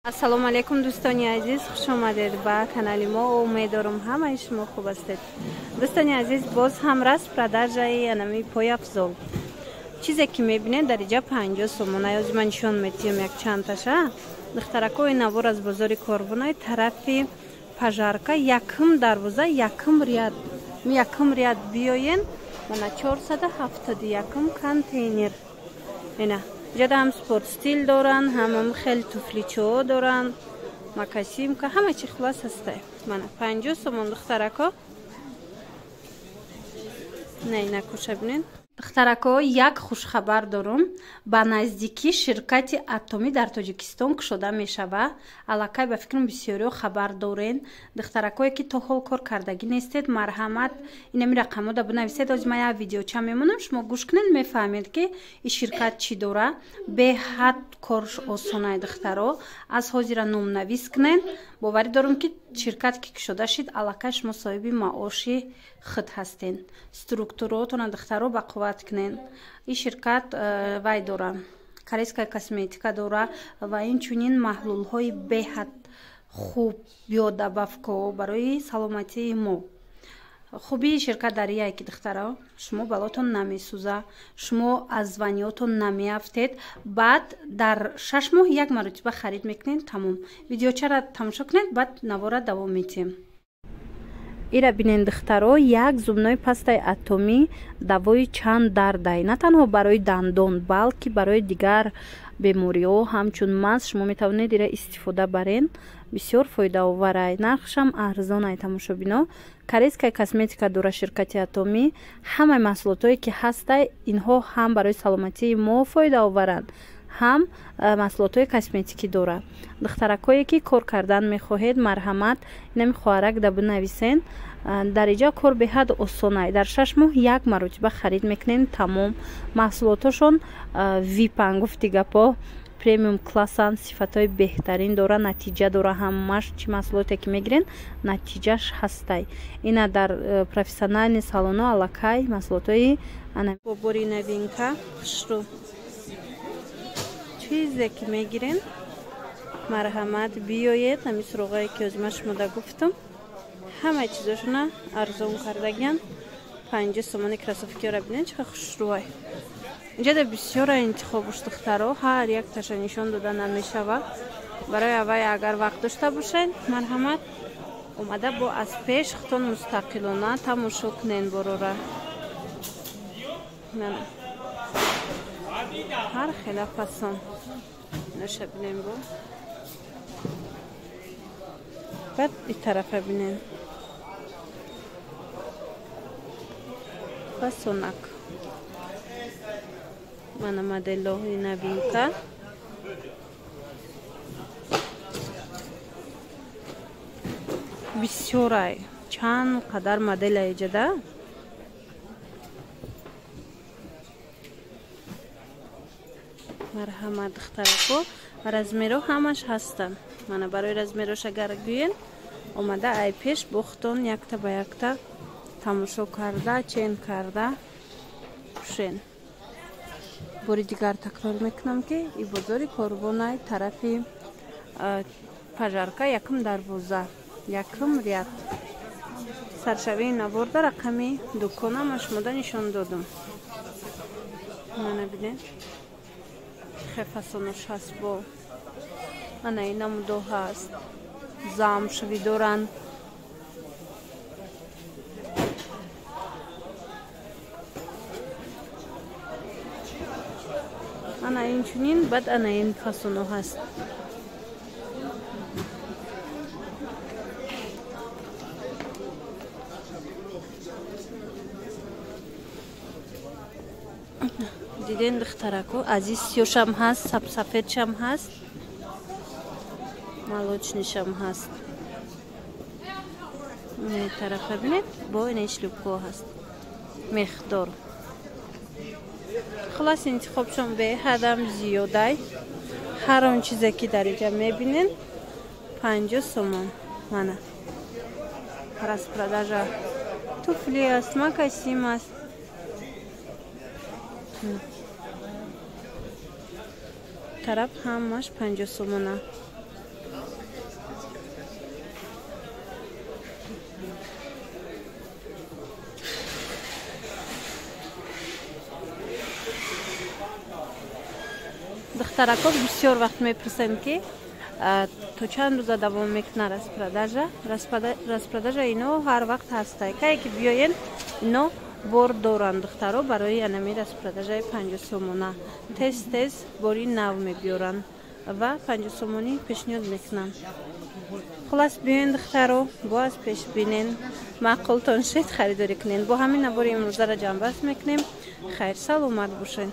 Ассалому алайкум дӯстони азиз, хуш омадед ба канали мо. Умедворам ҳамаи шумо хуб ҳастед. Дӯстони азиз, боз ҳам распродажаи анами пойафзол. Чизе ки мебинед дар иҷа 50 сомона. Ёзи ман нишон метиҳам як чандташа. Духтаракои навор аз бозори Корвонаи тарафи Пожарка, якум дарвоза, якум ряд. Якум ряд биёен, мана 471 контейнер. Ина ҷада ҳам спорт стил доранд, ҳам хеле туфличоҳо доранд, макасимка, ҳама чи хулас ҳастай. Мана 50 сомон духтарако. На ина куша бинед. Духтарако, як хушхабар дорум. Ба наздикӣ ширкати Атомӣ дар Тоҷикистон кушода мешавад. Аллакай ба фикрам бисёриҳо хабар дорен. Духтаракое ки то ҳол кор кардагӣ нестед, марҳамат инами рақамҳода бинависед. Ҳозир ман як видеоча мемонам, шумо гӯш кунед, мефаҳмед ки ин ширкат чӣ дора. Беҳад корш осонай духтаро. Аз ҳозира номнавис кунед. Боварӣ дорум ки ширкат ки кушода шид, аллакай шумо соҳиби маоши худ ҳастед. Структураотона духтаро ба қувват кунед. Ин ширкат вай дора, корейская косметика дора ва инчунин маҳлулҳои беҳад хуб биодобавкаҳо барои саломатии мо. Хубии ширкат дар ие ки духтаро, шумо балотон намесӯза, шумо аз званиётон намеафтед. Баъд дар 6 моҳ як маротиба харид мекунед, тамом. Видеочара тамошо кунед, баъд навора давом метиҳем. Ира бинен духтаро, як зубной пастаи Атомӣ давои чанд дардай, на танҳо барои дандон, балки барои дигар бемориҳо ҳамчун маз шумо метавонед ира истифода барен. Бисёр фоидаоварай, нархшам арзонай тамошобино. Корейская косметика дора ширкати Атомӣ. Ҳамаи маҳсулотое ки ҳастай, инҳо ҳам барои саломатии мо фоидаоваранд, ҳам маҳсулотҳои косметикӣ дорад. Духтаракое ки кор кардан мехоҳед, марҳамат инами хоҳарак да бинависен. Дар иҷа кор беҳад осонай. Дар 6 моҳ як маротиба харид мекунем, тамом. Маҳсулотошон випан, гуфти гапо, премиум классан, сифатҳои беҳтарин дора, натиҷа дора. Ҳамаш чӣ маҳсулоте ки мегирен, натиҷаш ҳастай. Ина дар профессионални салоно аллакай маҳсулотҳои бобори новинка хушрӯ. Чизе ки мегирен, марҳамат биёед. Ҳамин суроғае ки озима шумода гуфтам, ҳамаи чизошона арзон кардагиян. 50 сомони кроссовкиёра бинед, чӣ қадр хушрӯай. Инҷода бисёра интихобуш духтаро, ҳар як таша нишон дода намешавад. Барои аввай агар вақт дошта бошед, марҳамат омада бо аз пеш худтон мустақилона тамошо кунен борора. Ҳар хела фасон. Наша бинем бо. Баъд и тарафа бинем. Фасонак. Мана моделҳои новинка. Бисёрай. Чанд қадар модел эҷада. Марҳамат духтарако, размеро ҳамаш ҳастанд. Мана барои размерош агар гӯен, омада ай пеш бохтон якта ба якта тамошо карда, чен карда пӯшен. Бори дигар такрор мекунам ки и бозори Корвонай тарафи Пожарка, якум дарвоза, якум ряд. Саршавии наворда рақами дуконама шумода нишон додум. Мана бинед, фасонош ҳаст бо. Ана ин намудо ҳаст, замшави доранд. Ана инчунин, баъд ана ин фасоно ҳаст. Диден духтарако, азиз сиёшам ҳаст, сабсафедшам ҳаст, молочнишам ҳаст. Ин тарафа бинед, бо ин шлюпко ҳаст, мехдор. Хулас интихобшон беҳадам зиёдай. Ҳар он чизе ки дар иҷа мебинен, 50 сомон. Мана распродажа туфли аст, макасим аст. Тараф ҳамаш 50 сомона. Духтарако бисёр вақт мепурсанд, ки то чанд рӯза давом мекунад распродажа. Распродажа ино ҳар вақт ҳастай, кае ки биёен, ино бор доранд, духтаро. Барои анами распродажаи 50 сомона тез тез бори нав мебиёранд ва 50 сомонӣ пешниҳод мекунанд. Хулас, биёен, духтаро, бо аз пеш бинен, маъқултон шед, харидорӣ кунен. Бо ҳамин навори имрӯзара ҷамъбаст мекунем. Хайр, саломат бошед.